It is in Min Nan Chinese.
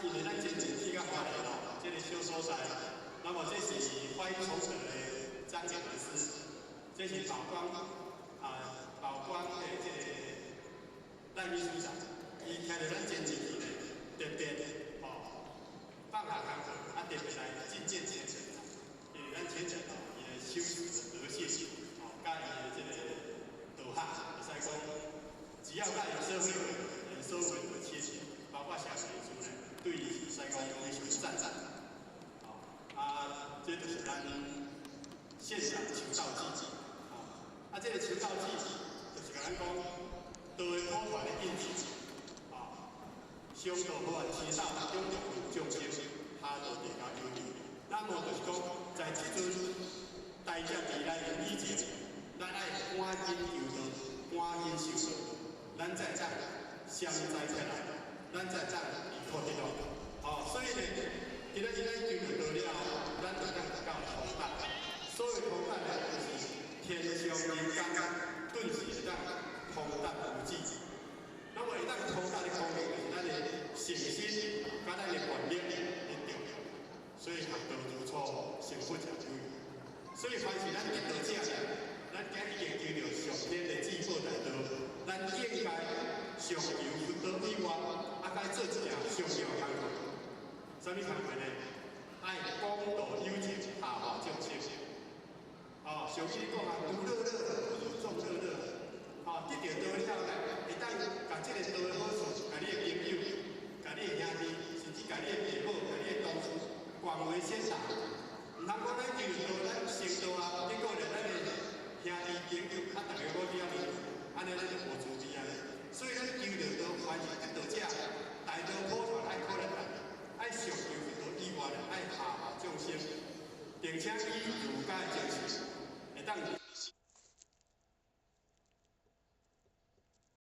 因為咱前前去到花蓮哦，這個小所在，那麼這是懷崇德的張講師，這是寶光啊，寶光的這個賴秘書長，伊聽著咱前前去呢，特別哦放下工課，啊特別來覲見虔誠啦，因為咱虔誠哦，伊的修持德性，哦，佮伊的這個道行，會使講，只要佮伊社會的所有的親戚，包括社會主呢，對伊是使講非常讚讚。哦，啊，這就是咱現場求道記。哦，啊，這個求道記就是共咱講道的普傳的印記。啊，上道好啊，師道中道眾生，下道地家有義。那麼就是講，在這陣大劫未來臨以前，咱愛趕緊求道，趕緊修道，咱才會當消災解難，咱才會當離苦得樂。哦，所以呢，今仔日咱求著道了後，咱就當得到通達。所謂通達呢，就是天上人間頓時會當通達無際。那麼會當通達的功能，就是咱的信心佮咱的願力很重要。所以學道如初，成佛者有餘。所以凡是咱得道者，咱今已經求著上天的至寶大道，咱應該上求佛道以外，啊，該做一件上重要工課。啥物工課呢？愛廣度有情，下化眾生。哦，上次講啊，獨樂樂不如眾樂樂。哦，得著道了後呢，會當共這個道的好處，共你的朋友、共你的兄弟，甚至共你的父母、共你的同事，廣為宣達。毋通講咱求著道，咱成道啊，結果咧，咱的兄弟朋友啊，逐家無佇遐面，按呢咱就無慈悲啊。所以咱求著道，凡是得道者，大道普傳愛苦力來，愛上求佛道以外咧，愛下化眾生，並且以